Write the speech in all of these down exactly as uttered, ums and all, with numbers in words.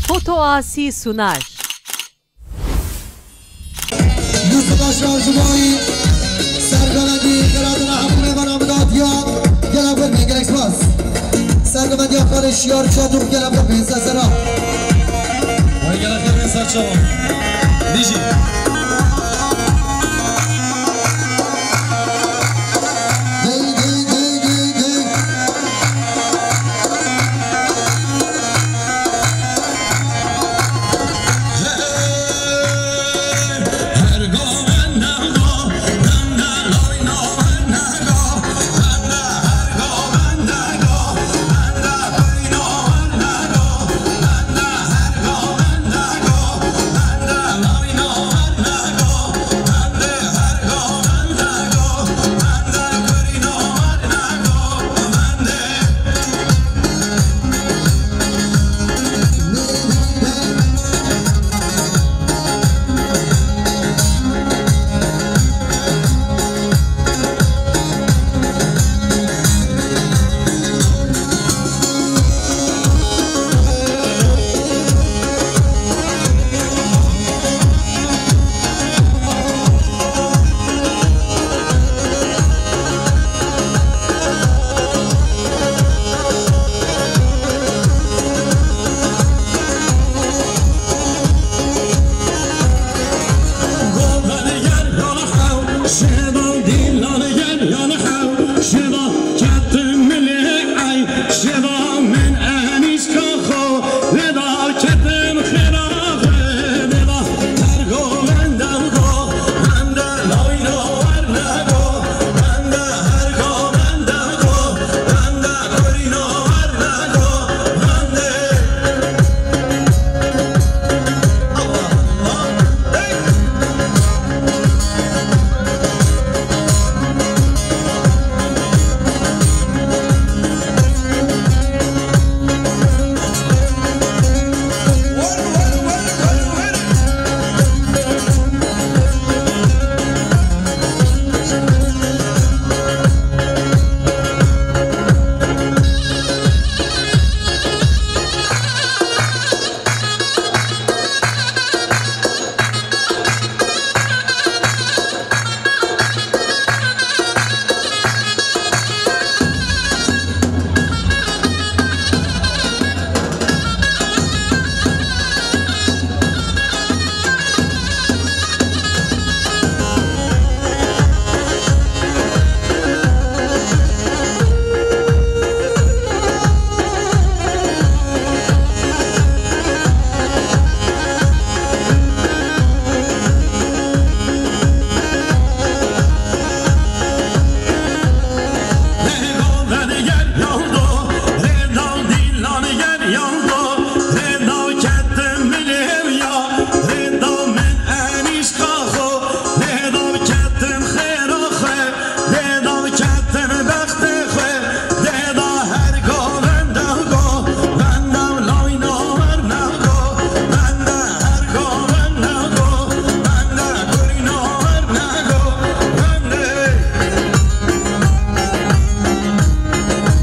Foto Asi sunar. Yusuf Aşar Jumayî, sergavendî xelatına hemû mêvana bidatiya gela xwe bên, gelek spas. Sergavendiya Xalê Şiyar Çatûk, gela xwe bên, ser sera. Ay gela xwe bên, ser çawa. Dijî. Dey, dey, dey, dey, dey.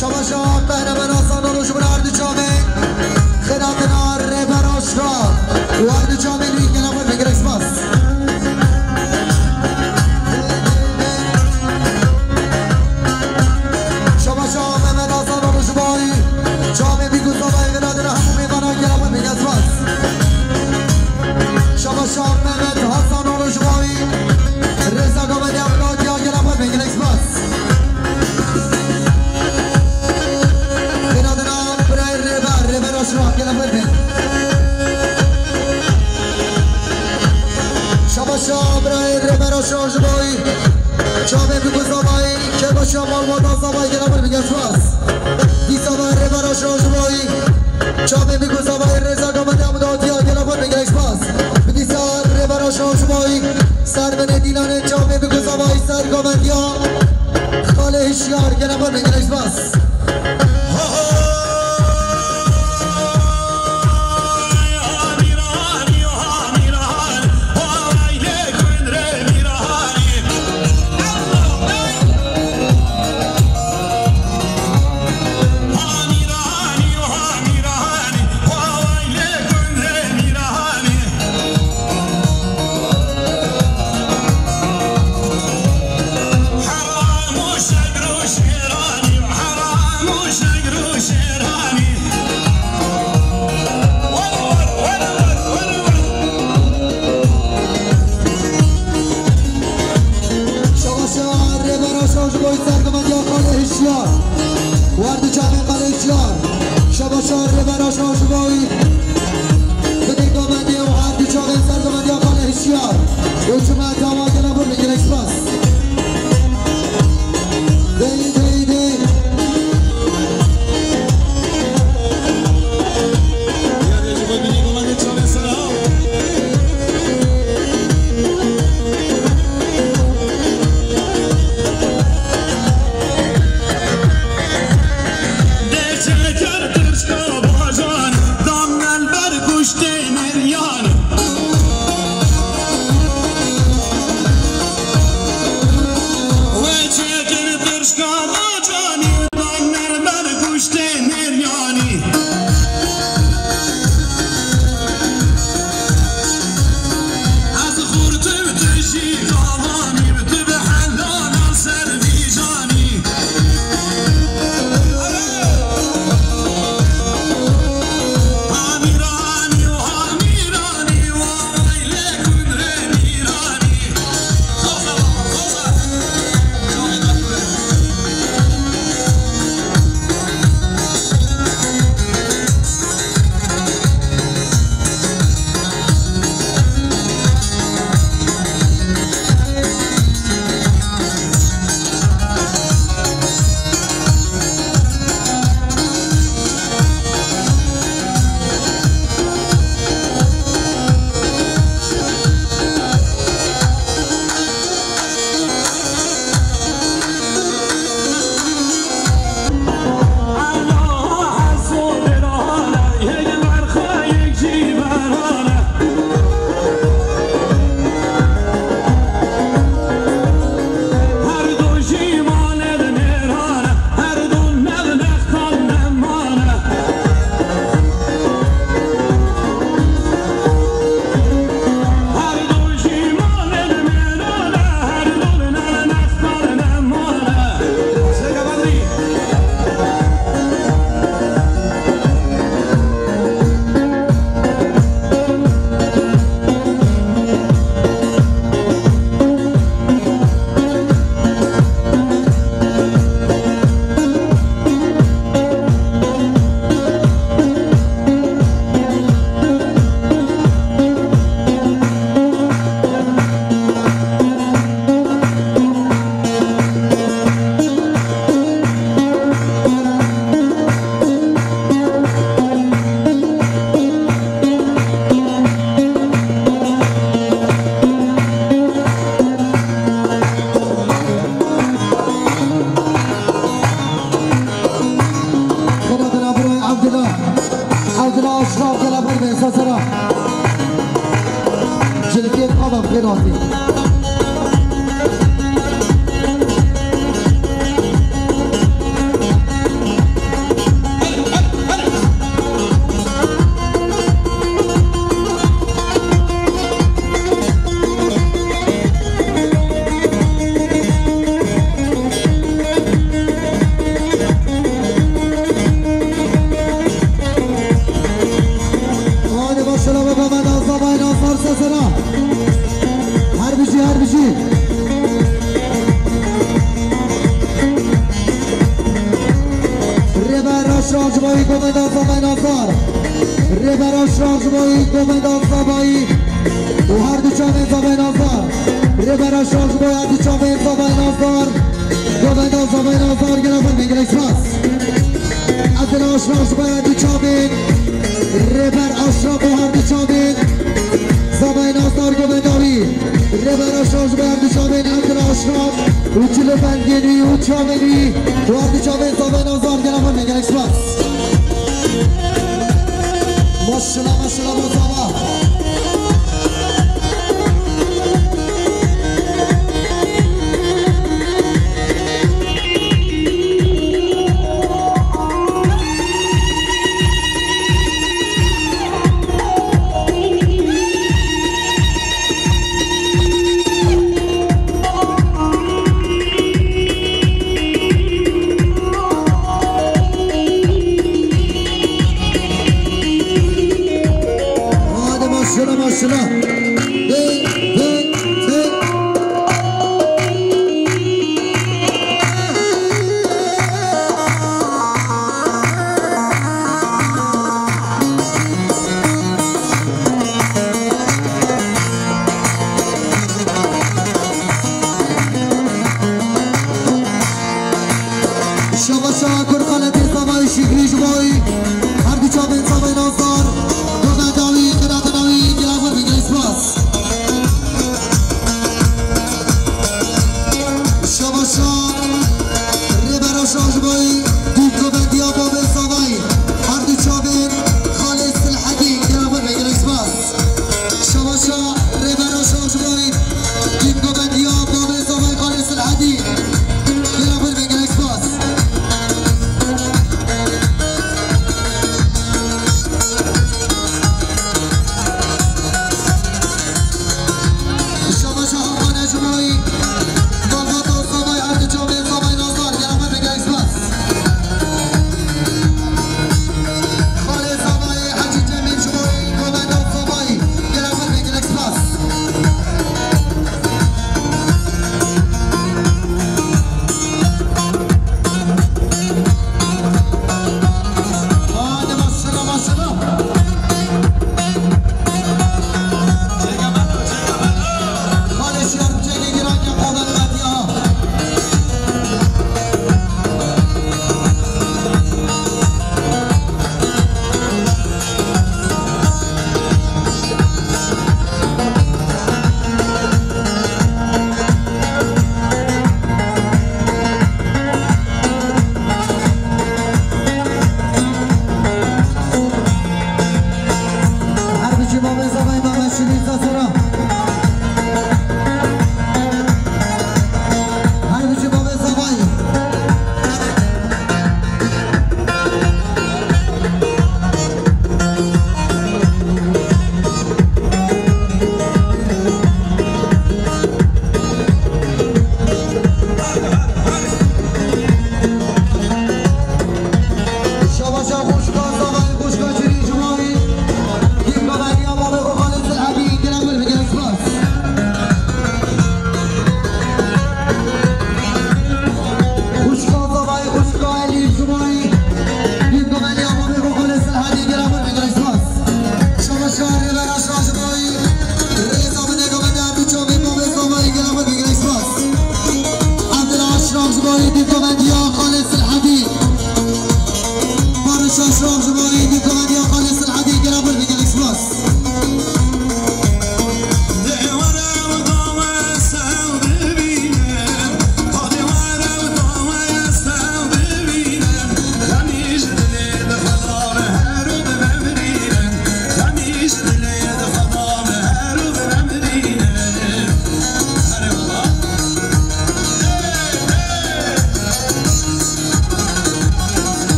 Şabaşa Kahraman Hasan Oruç, ji bo her du çavên xênatina Rêber Aşra û her du çavên wî, gelek spas. Şabaşa Mehmet Hasan Oruç, ji bo çavên wî ku zavayê xênatina hemû mêvanan, gelek spas. Şabaşa Mehmet Hasan Oruç, ji bo rêza ku me diya min hatiya, gelek spas. Xênatina birayê Rêber, Rêber Aşra, gelek xwe bên. Şabaşa birayê Rêber Aşra ji bo wî. Çavên bi ku zavayî, kêbaşa malbata zavayî, gelek xwe bin, gelek spas. Dîsa me Rêber Aşra ji bo wî. Çavên bi ku zavayî rêza ku me diya min hatiya, gelek xwe bin, gelek spas. Bi dîsa Rêber Aşra ji bo wî. Ser binê dîlanê çavê bi ku zavayî ser govendiya Xalê Hişyar, gelek xwe bin, gelek spas. Aşraf gel haber ben sesera. Cilkê qadam xêr hatî. Haydi başlayalım, Mehmet Azam, Ayna Sarsa sana. Her bir şey, her bir şey. Rêber Aşraf ji bo wî Govenda Zavay Nazar. Rêber Aşraf ji bo wî Govenda Zavay. Û her du çavên Zavay Nazar. Rêber Aşraf ji bo her du çavên Zavay Nazar. Govenda Zavay Nazar gel haber ben, gelek spas. Adil Aşraf ji bo her du çavên. Rêber Aşraf bo her du çavên. Zavay Nazar Govenda wî. Rêber Aşraf ji bo her du çavên Adil Aşraf. Û çilo bendiyên wî û çavên wî. Û her du çavên Zavay Nazar gel haber ben, gelek spas. Maşallah, maşallah, maşallah. Hadi başla, başla. Hey, hey, hey. Şaba şaba kur xaletê Zavay Şikrî ji bo wî. Her du çavên Zavay Nazar. Govenda wî, qiraqina wî, gila xwe bigre spas.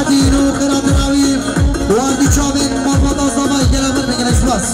Dîn û qiratina wî, wardî çavên malbata zavayî gele vir bigire spas.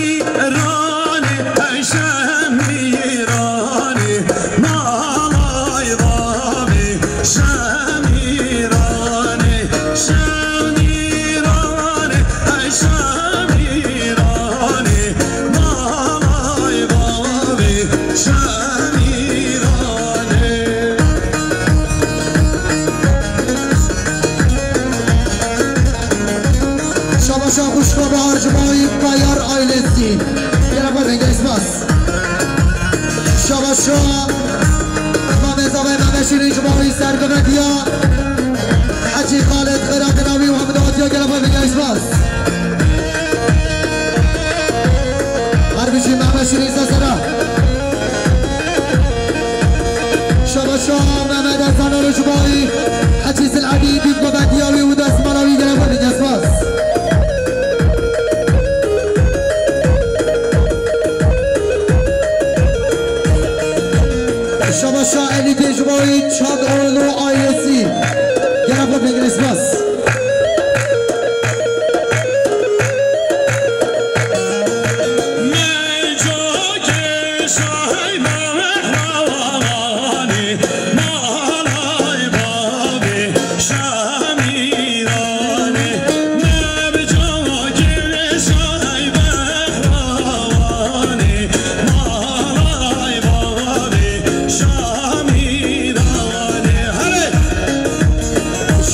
Şemîranê, ey Şemîranê, malay bavê Şemîranê, Şemîranê, ey Şemîranê, malay bavê Şemîranê. Şabaşa xwişka Bahar ji bo wî Tayar ailesî. Gele xwe vengê spas. Şabaşa Mamê Zavay Mehmet Şîrîn ji bo wî sergivetiya Hecî Xalid Xêra Qirawi û hemdawetiya gele xwe vengê spas. Her bijî Mehmet Şîrîn sesera. Şabaşa Mehmet Hasan Rojbayî, Hecî Sil'edî, dît bavetiya wî û destmala wî gele xwe bigre spas. Şabaşa Elî Têjbayî, Çad Orlo ailesî gele xwe bigre spas.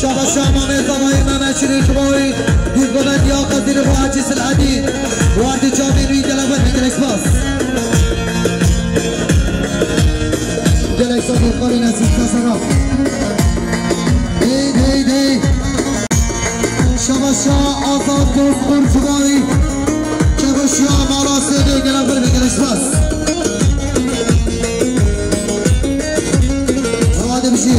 Şabaşa Mamê Zavayê Mehmet Şirîn ji bo wî, dîrgovetiya Qezîrê bo Hecî Sil'edîn, wardî çavên wî gele xwe bigre spas. Gelek spas û xalê nesîb, sesera. Hey, hey, hey. Şabaşa Azad Bozkurt ji bo wî, çekoşiya mala Sêdê gele xwe bigre spas. Hadi bijî.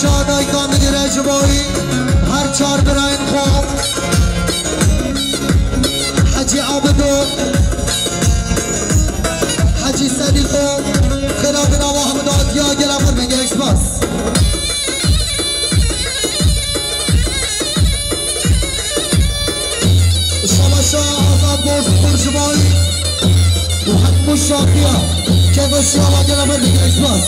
Şadayka min re ji bo wî her çar birayên xwe, Hecî Abido, Hecî Sedîqo, xêra bi nava Hemû dawetiya gela xwe, gelek spas. Şabaşa Azad Bozkurt ji bo wî û hemû şadiya kêfa şiya wa gela xwe, gelek spas.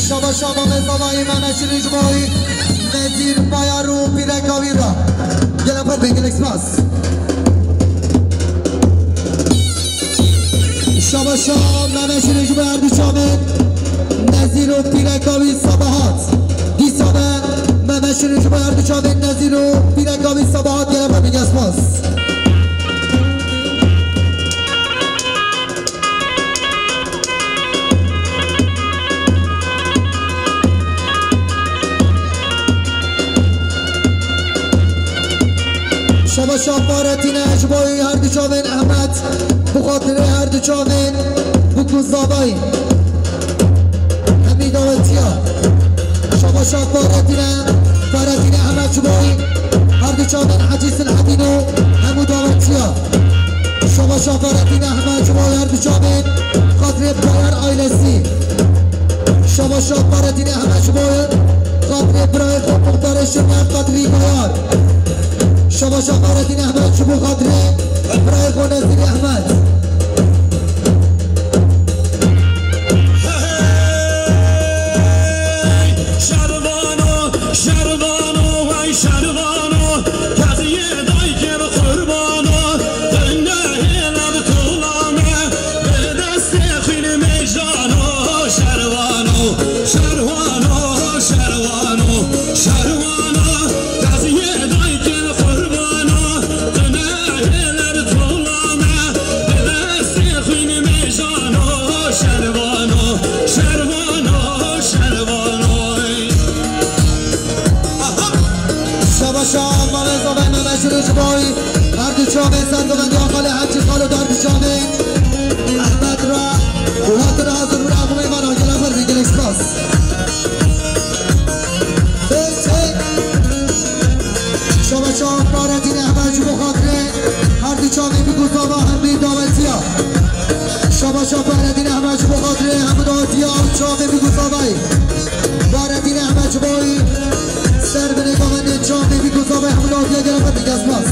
Şabaşa Mamê Zavayê me meşirî ji bo wî Nezîr Bayar û pîreka wî re. Gela xwe, gelek spas. Şabaşa me meşirî ji bo her du çavên Nezîr û pîreka wî Sabahat. Dîsa me, me meşirî ji bo her du çavên Nezîr û pîreka wî Sabahat, gela xwe, gelek spas. Şabaşa paretîne ji bo her du çavên Ehmed, bi xatirê her du çavên Bûk û Zavayî. Hemî dawetiya. Şabaşa paretîne, paretîne Ehmed ji bo her du çavên Hecî Silhedîn û hemû dawetiya. Şabaşa paretîne Ehmed ji bo her du çavên xatirê Bayar ailesî. Şabaşa paretîne Ehmed ji bo xatirê birayê xwe muxtarê Şirvan Qedrî Bayar. Şabaşa paretîne Ehmed ji bo xatirê birayê xwe Nezîrî Ehmed. Hey! Şervano, şervano, vay şervano, gaziyê dayikê bi qurbano, dinle hêla bi tolame, bi destê xwîn mêjano, şervano, şervano, şervano, şervano, gaziyê dayikê bi qurbano, dinle hêla bi tolame, bi destê xwîn mêjano, şervano, şervano, şervano. Şabaşa malê zavê me meşhûr ji bo her du çavên sergovendiya xalê Hecî Xalo dar du çavên Ehmed re û hatin hazir bira xwe mêvana gela xwe, gelek spas. Şabaşa paretîne Ehmed ji bo xatirê her du çavên Bûk û Zava hemî dawetiya. Şabaşa paretîne Ehmed ji bo xatirê hemû dawetiya û çavên Bûk û Zavayî. Paretîne Ehmed ji bo wî ser binê govendê çavên Bûk û Zavayî hemû dawetiya gela xwe, gelek spas.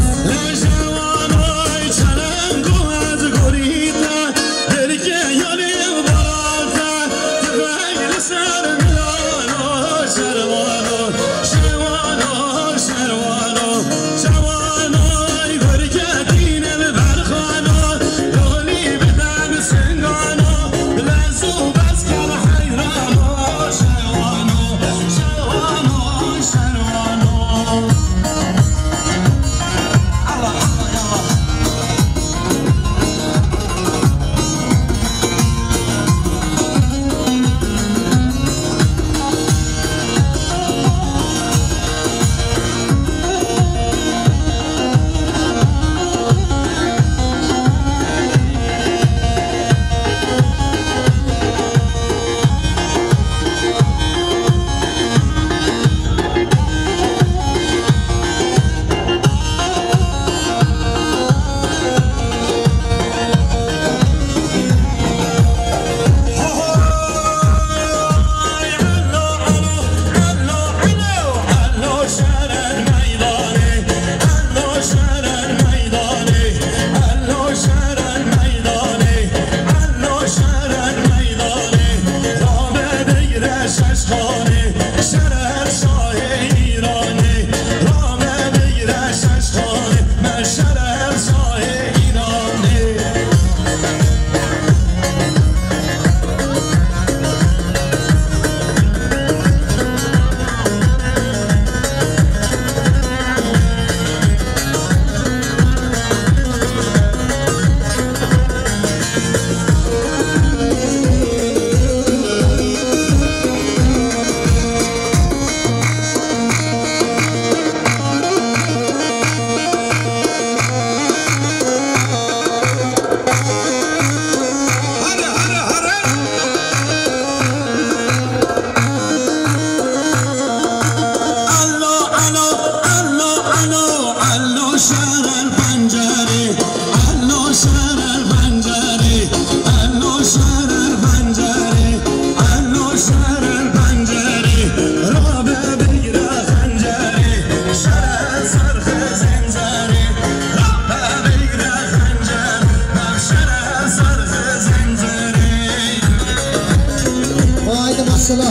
Şabaşa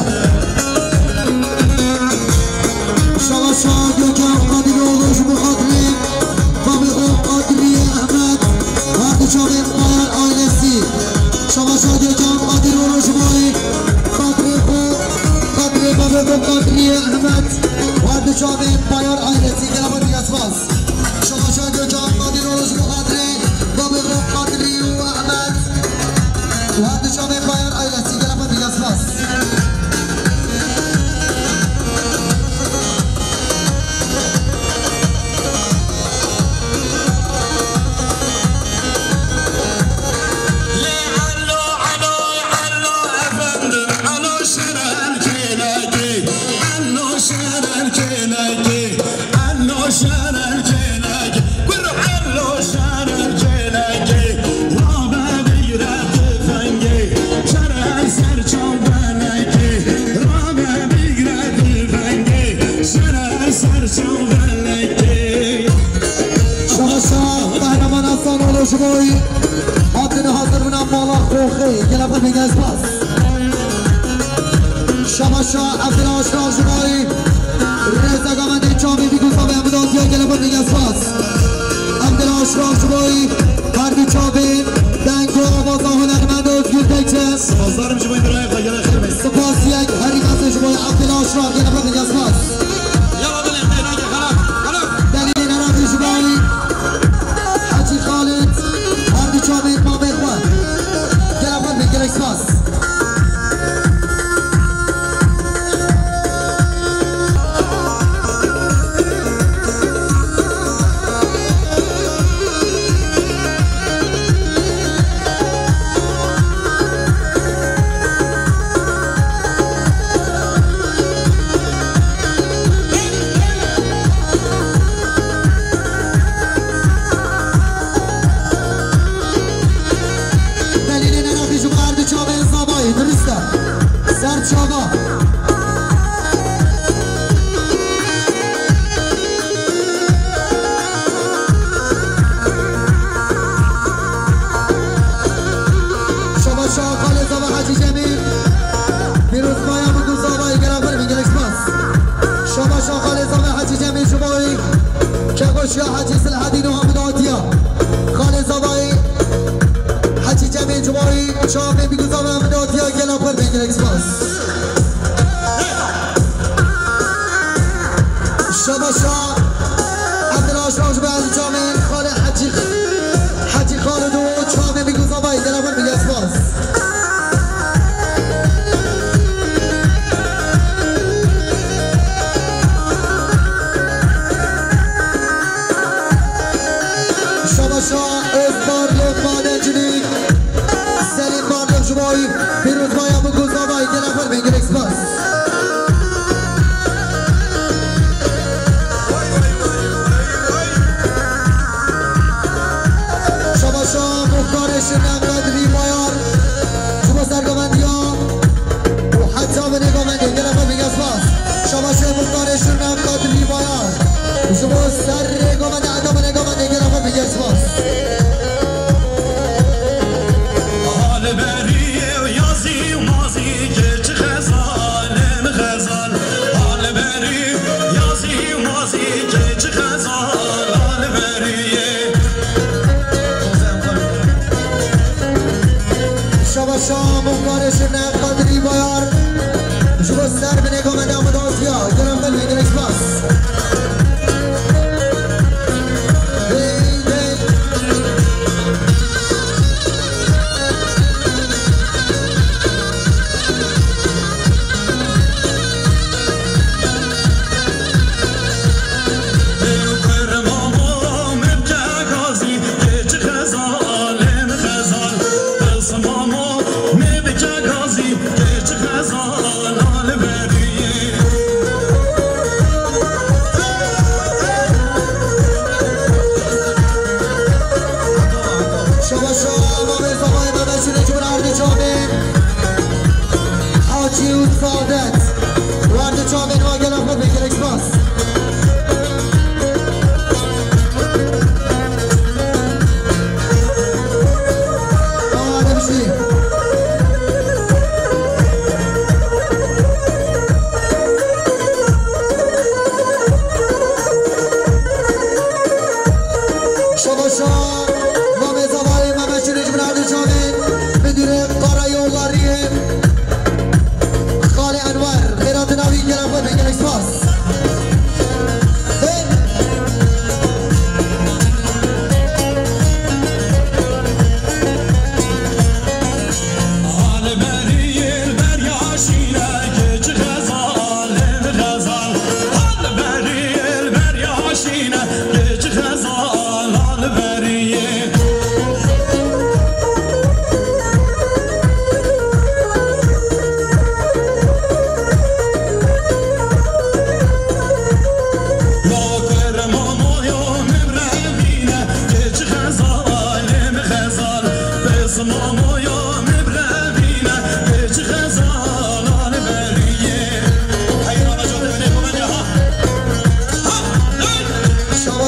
Gökhan Kadiroğlu ji bo xatirê babê xwe Kadriye Ehmed, her du çavên Bayar ailesî. Şabaşa Gökhan Kadiroğlu ji bo xatirê xwe, xatirê babê xwe Kadriye Ehmed, her du çavên Bayar ailesî. Gelek gelek spas. Şabaşa Gökhan Kadiroğlu ji bo xatirê babê xwe Kadrî û Ehmed û her du çavên Bayar ailesî. Gelek gelek spas. Lê Elo, Elo, Elo efendim, Elo şerer kêlekê, Elo şerer kêlekê. Elo şerer kêlekê, kur elo şerer kêlekê, rabe bigre tifengê, şerer ser çav belekê, rabe bigre tifengê, şerer ser çav belekê. Şabaşa Kahraman Hasan oğlu ji bo wî hatine hazir bûna mala Xoxê. Gelek gelek spas. Şabaşa Evdil Aşraf ji bo wî rêza gamendê çavê bîgûzavê em datiya. Gelek gelek spas. Evdil Aşraf ji bo wî her du çavê deng û avaza hunermend Özgür Tekçe. Spasdarim ji bo wî birayê xwe, gelek xêr be. Spas yek herî mezin ji bo Evdil Aşraf. Gelek gelek spas. Yala dilê xêr nake, xelak, xelak. Delîlê nerabî ji bo wî Hecî Xalid, her du çavên mamê xwe. Gelek xwe, gelek spas. Delîlê nerabî ji bo her du çavên Zabayî, dirist e. Ser çava. Şabaşa Xalê Zava Hecî Cemîl, pîrozbaya min û Zavayê, gelek xêr be, gelek spas. Şabaşa Xalê Zava Hecî Cemîl ji bo wî, Kekoşiya Hecî Silahedîn û Hamid Atiya. Xalê Zavayê Hecî Cemîl ji bo wî, çavê bîgûzava Hamid Atiya, gelek xêr be, gelek spas. Şabaşa Evdil Aşraf ji bo encamên Xalê Hecî, Hecî Xalid û çavê bîgûzavayî, gelek xêr be, gelek spas. Şabaşa Ozbar Lokman Encilî. Selîm Barlıq ji bo wî pîrozbaya bîgûzavayî, gelek xêr be, gelek spas. Şabaşa Muxtarê Şirne Qedrî Bayar ji bo sergovendiya û heta binê govendê, gelek xêr be, gelek spas. Şabaşa Muxtarê Şirne Qedrî Bayar ji bo serê govendê, heta binê govendê, gelek xêr be, gelek spas. Hal berî yazî û mazî keçi xezal, em xezal. Hal berî yazî û mazî keçi xezal, hal berî. Şabaşa Muxtarê Şirne Qedrî Bayar ji bo ser binê govendê Amedatiya, gelek xêr be, gelek spas.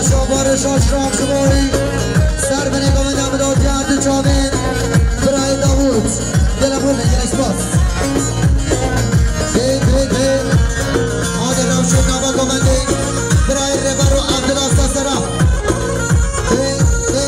Çaparê şaş Ramşimoyî, ser binê govenda min datiye di çavên birayê Davût. Gelek rûnê, gelek spas. Dê, dê, dê. Adê Ramşo nava govendê birayê Rêber û Abdullah Sasera. Dê, dê.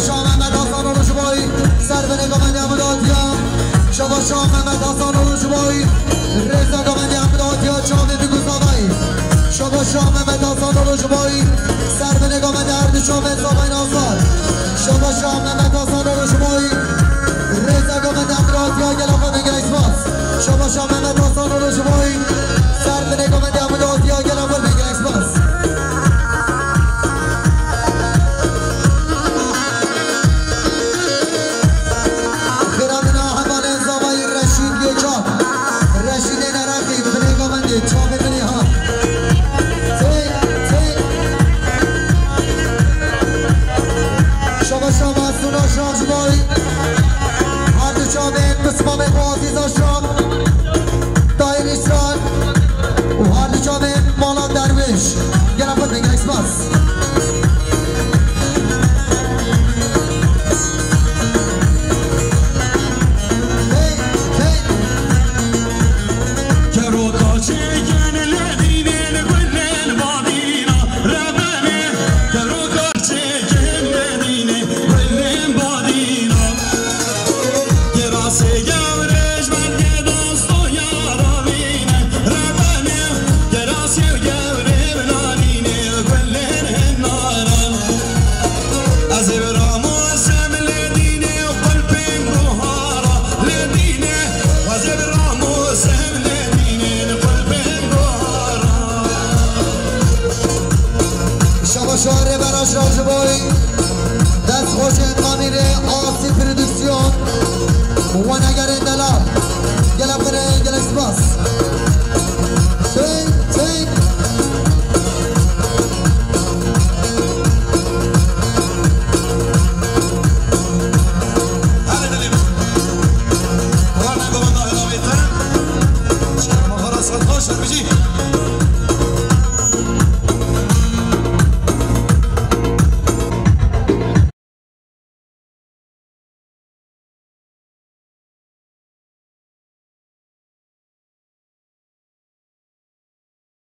Şah Mehmet Hasan Oruçboy, ser binê Gamendê Amid Atiya. Şaba Şah Mehmet Hasan Oruçboy, rêza Gamendê Amid Atiya, çavê Bîgû Zavayî. Şaba Şah Mehmet Hasan Oruçboy, ser binê Gamendê Erdî çavê Zavayî Nazar. Şaba Şah Mehmet Hasan Oruçboy, rêza Gamendê Amid Atiya, gela xwe vengirek spas. Şaba Şah Mehmet Hasan Oruçboy, ser binê Gamendê Amid Atiya, gela xwe vengirek spas. Xêra min a hevalên Zavayî Reşîd Yêçak. Reşîdê Nerexî, binê Gamendê, çavê binê ha. Tê, tê. Şaba Şaba Suna Şarjboy. Her du çavê pismamê xwe Azîza Şam. Tahir Îsrail. Û her du çavê mala Derwêş. Gela xwe vengirek spas. Şaba Şarê Beraş Rajboy, dest xweş ên Amîrê Asî Prodüksiyon, wenegerê